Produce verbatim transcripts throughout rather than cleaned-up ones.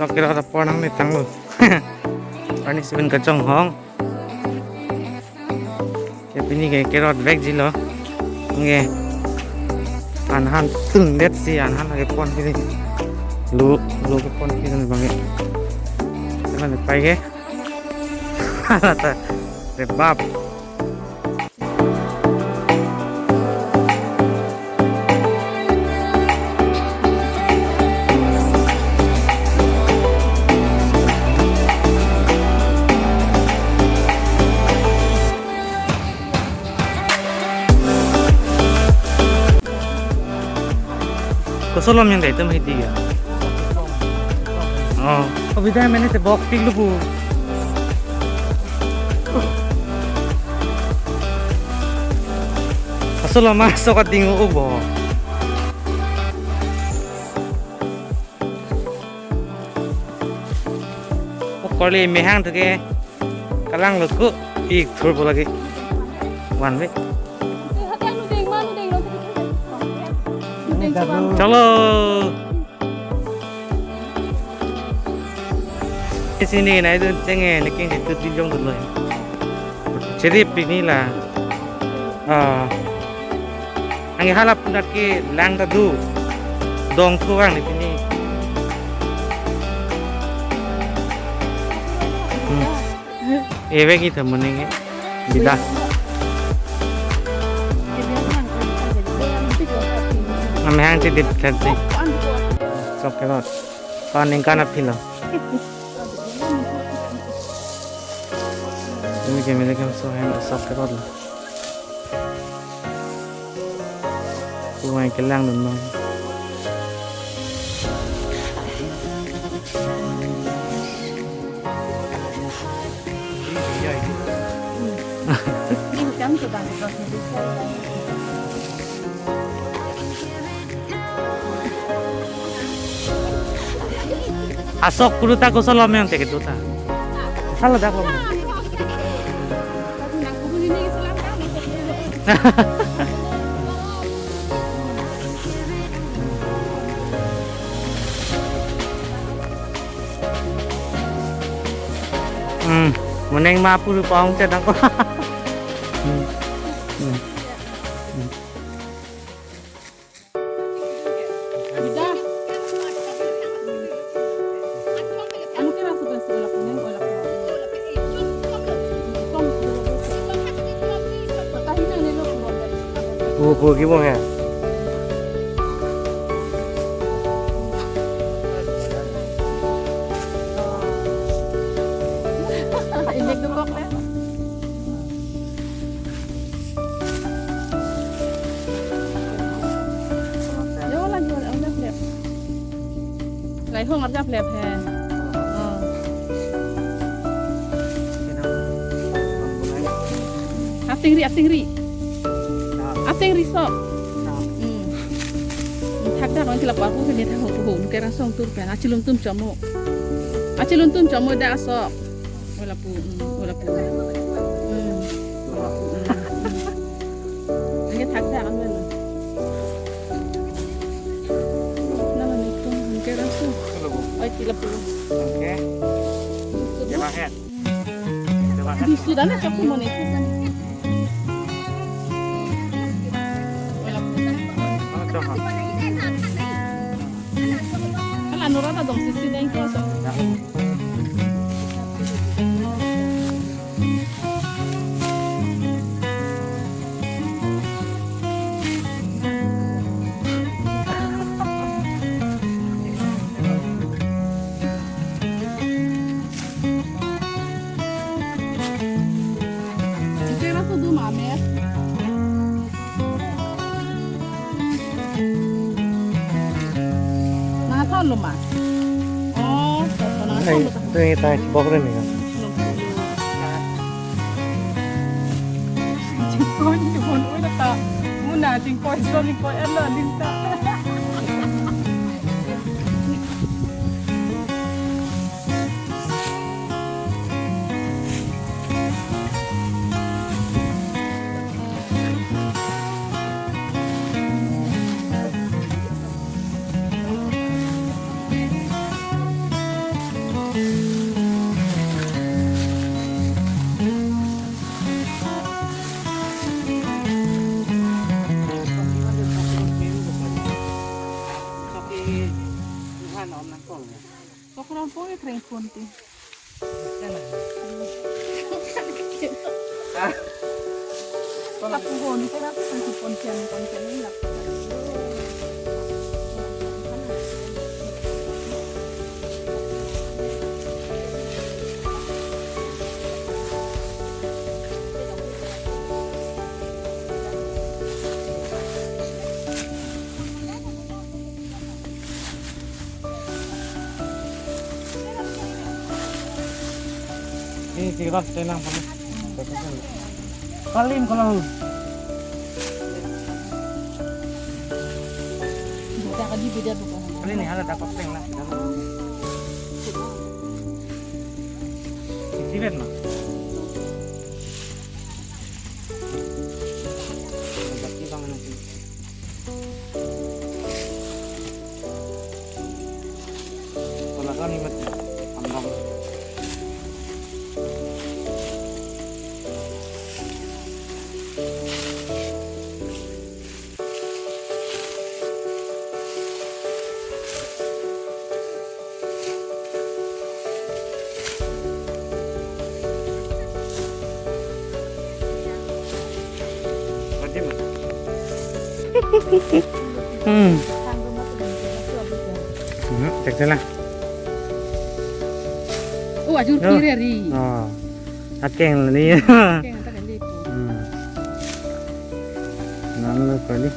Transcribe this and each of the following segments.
Sok kerot apor nangne tanglo. Arni si pen kachonghong. Ke pini ke kerot vekjilo. Nge. Anhan tungdet si anhan lake pon kiri. Lu, lu ke pon kiri bang ke. Anhan pai ke. Hala ta. Rebab. Kosolom yang dai tum hai dia. Oh, kobida mene te bok tik lu bu. Asol lama sok ading o bo. O korli mehang tu ke kalang lo ku ik thur bo lagi. One way. Chalo. Sini nai tu cheng eh, neking situ di jong dulu. Chiri pini la. Ah. Ang hala punat ke lang ta do. Dong thu ang ni pini. Hmm. Ewek itu moning eh. Bida. Amehang ti dip thanti. Sok kerot. Paning kana pilo. Ini kami lekam so hen sok kerot lo. Kuwai kelang dun bang. Asok kuru ta kosolom yang teke tuta. Salah dak lo. Hmm, moning ma puru paung cedang ko. Hmm. Hmm. Hmm. Pu pu kibong ya. Ini dukok ya. Yo, lanjut, arjap lep. Lai hong arjap lep he. Oh. Ating ri, ating ri. Ating ri sok. Hmm. Thakdak nang kila papu kene thang ho ho ke rasong tur pen. Achilung tum chomo. Achilung tum chomo da sok. Wala pu, hmm, wala pu. Hmm. Wala pu, hmm. Ini thakdak nang lo. Nama ni tum ke rasong. Oi, kila pu. Oke. Terima kasih. Di sudah na chapu mo ni. Ala nura ta dong sisi deng ko so. Kira tu du mamer. Nang thon lo ma. Oh, to to nang thon lo. Ini tai bok re ni. Jingkoi ni mon oi ta. Muna jingkoi so jingkoi ella ling ta. Pokron po ke kreng phone ti. Ah. Lapu ho ni kera phone phone sian phone sian ni lap. Ini tiga ratus tenang pernah. Kalim kalau. Beda kali, beda bukan. Kali ini ada dapat peng lah. Isi ben mah. Berarti bang nanti. Wala kami mat pandang. Hmm. Hmm, cek saja lah. Oh, ajur. Oh. Kiri ri. Oh. Akeng ni. Akeng anta kali po. Hmm. Nang lo kali.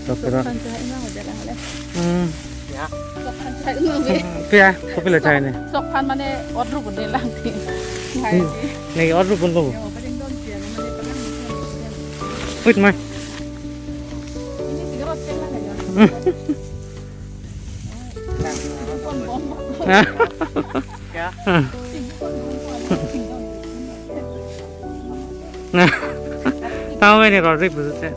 Sok kira. Sok phan chai ma hoja lang le. Hmm. Ya. Sok phan chai ma be. Pia, kopi lo chai ni. Sok phan mane order ko de lang ti. Hai. Ni order ko lo. Yo, paling don sia mane palang. Wait, mai. Ini tiga ratus yang mana ya? Hmm. Bom, bom. Ya. Tahu ini Rodrik betul.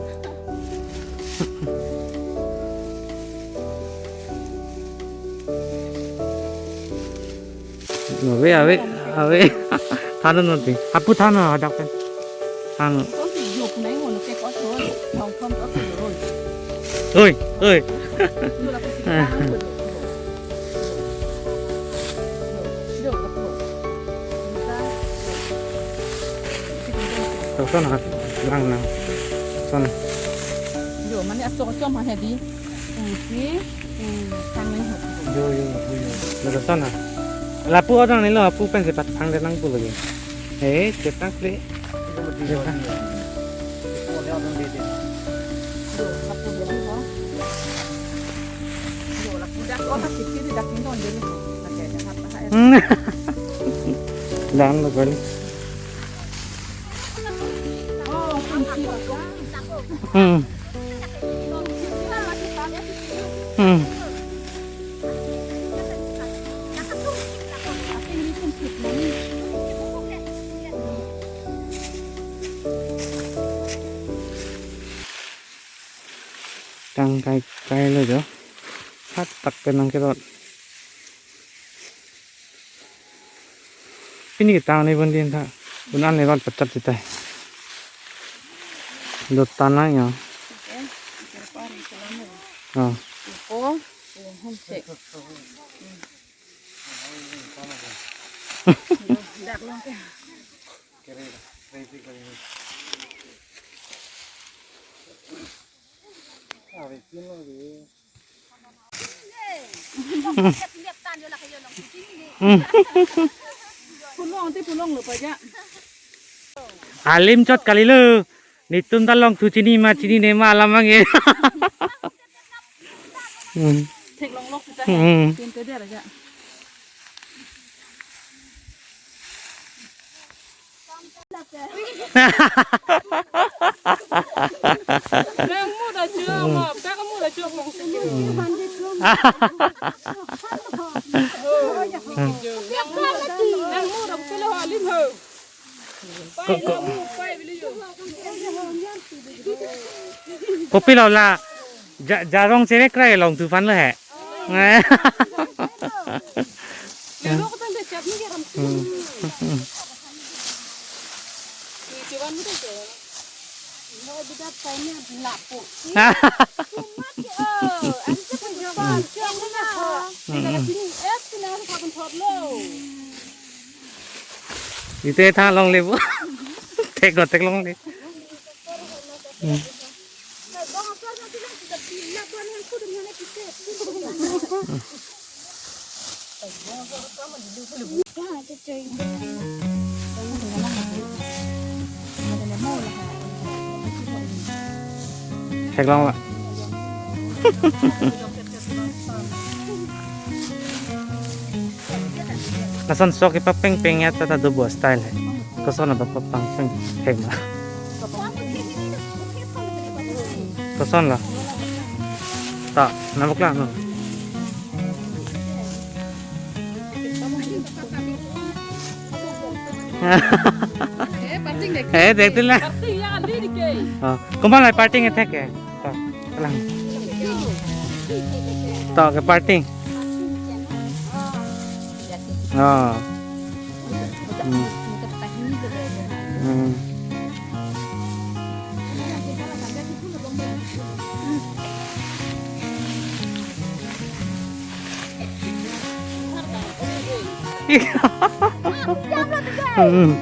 Ave, ave, ave. Than non ti. Apu than non, hadak pen. Than non. Oi, oi. Lason ha, lang lang. Lason. Jo, mane achok achok mane di. Isi, hmm, sang nang hot. Jo, jo, jo, jo. Lason ha. Lapu orang ni lo, apu pen sepat pang de nang pu lagi. Eh, cetak le. Jo, lapu dia ni ho. Jo, lapu dak orang sisi di dak ni don dia ni. Pakai dah apa hai. Hmm. Dan lo kali. Hmm. Hmm. Tang kai kai lo jo. Hat tak penang kerot. Pini kita ni pun din tha. Pun an ni ron pachat kita. Dot tanah ya. Oke, kita pari selama. Oh. Ipo, oh, homesick. Dak lang ke. Hmm. Pulong ti pulong lo paja. Alim chot kali lo. Netum ta longthu chini ma chinine ma alam abang ke. Hmm. Theklong lok kita. Hmm. Tin te der aja. Nang muda jua, ma, tak muda jua, bang. Nang muda, nang muda, pelo halim ho. Ko, ko. Kopi lo la. Ja-, jarong chere krai longthu aphan lo he. Hmm. Ite tha longle bo. Thek ko thek longle. Hmm. Theklong la. Lason sok kepapeng peng ya ta ta do bo style hai. Koson apa papang peng peng ma. Koson la. Ta, nabok la no. Eh, dek dun la. Oh, komat la parting attack eh. To, kalang. To, ke parting. Oh. Hmm. Hmm. Hmm.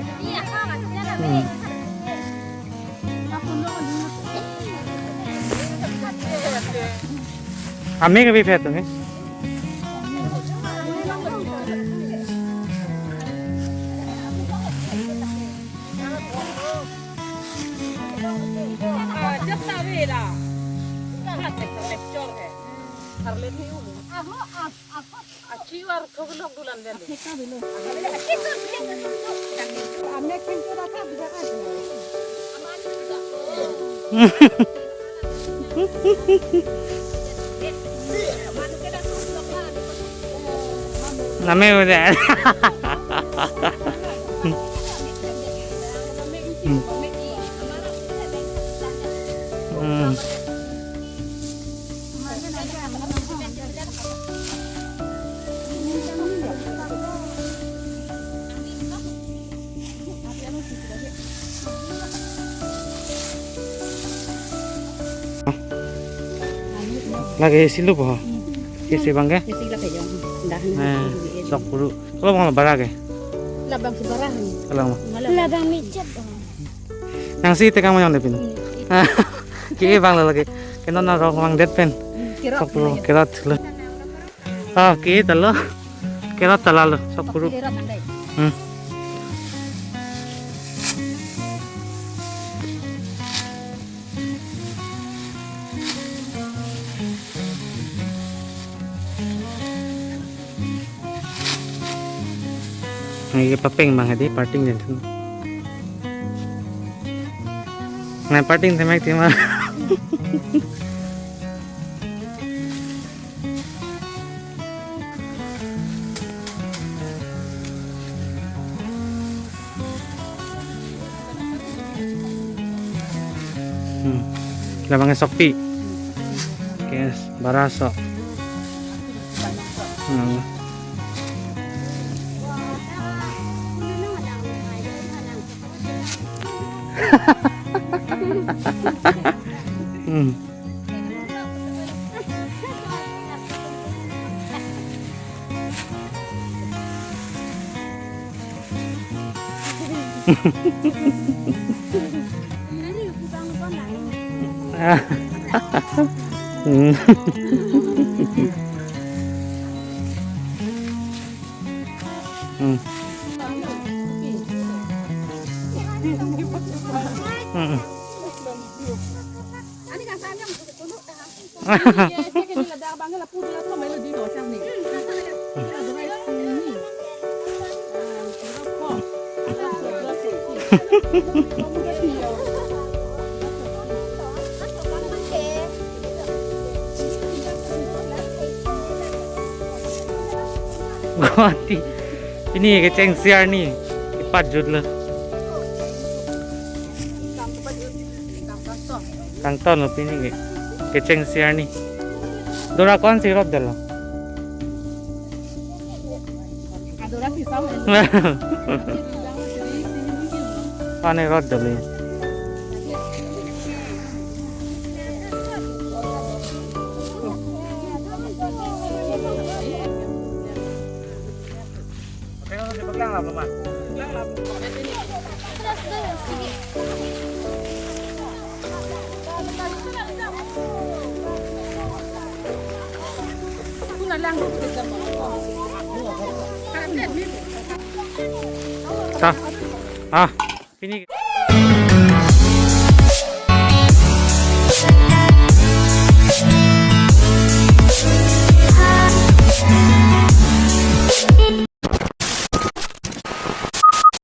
Hmm. Ame ke biphe tu ni. Name udah. Hmm. Hmm. Lake isi lo po. Isi abang ke? Isi lake jong. Dah. Eh, sok puru. Kalau abang bara ke? Labang si bara. Kalau abang. Labang micet. Nang si tekang manyang depin. Hmm. Ke abang lo lake. Kena na rong abang det pen. Hmm, kerot. Sok puru kerot lo. Ah, ke talo. Kerot tala lo, sok puru. Kerot andai. Hmm. Nang ke papeng abang hadi parting den. Nang parting temek tema. Hmm. Labang sokpi. Yes, bara sok. Hmm. Hmm. Hmm. Hmm. Guwahati. Pini kecheng isi arni. Ipat jut lo. Kangton lo pini ke. Kecheng isi arni. Dora konsi rot dolo. Pani rot dolo. Sa, ah, pini.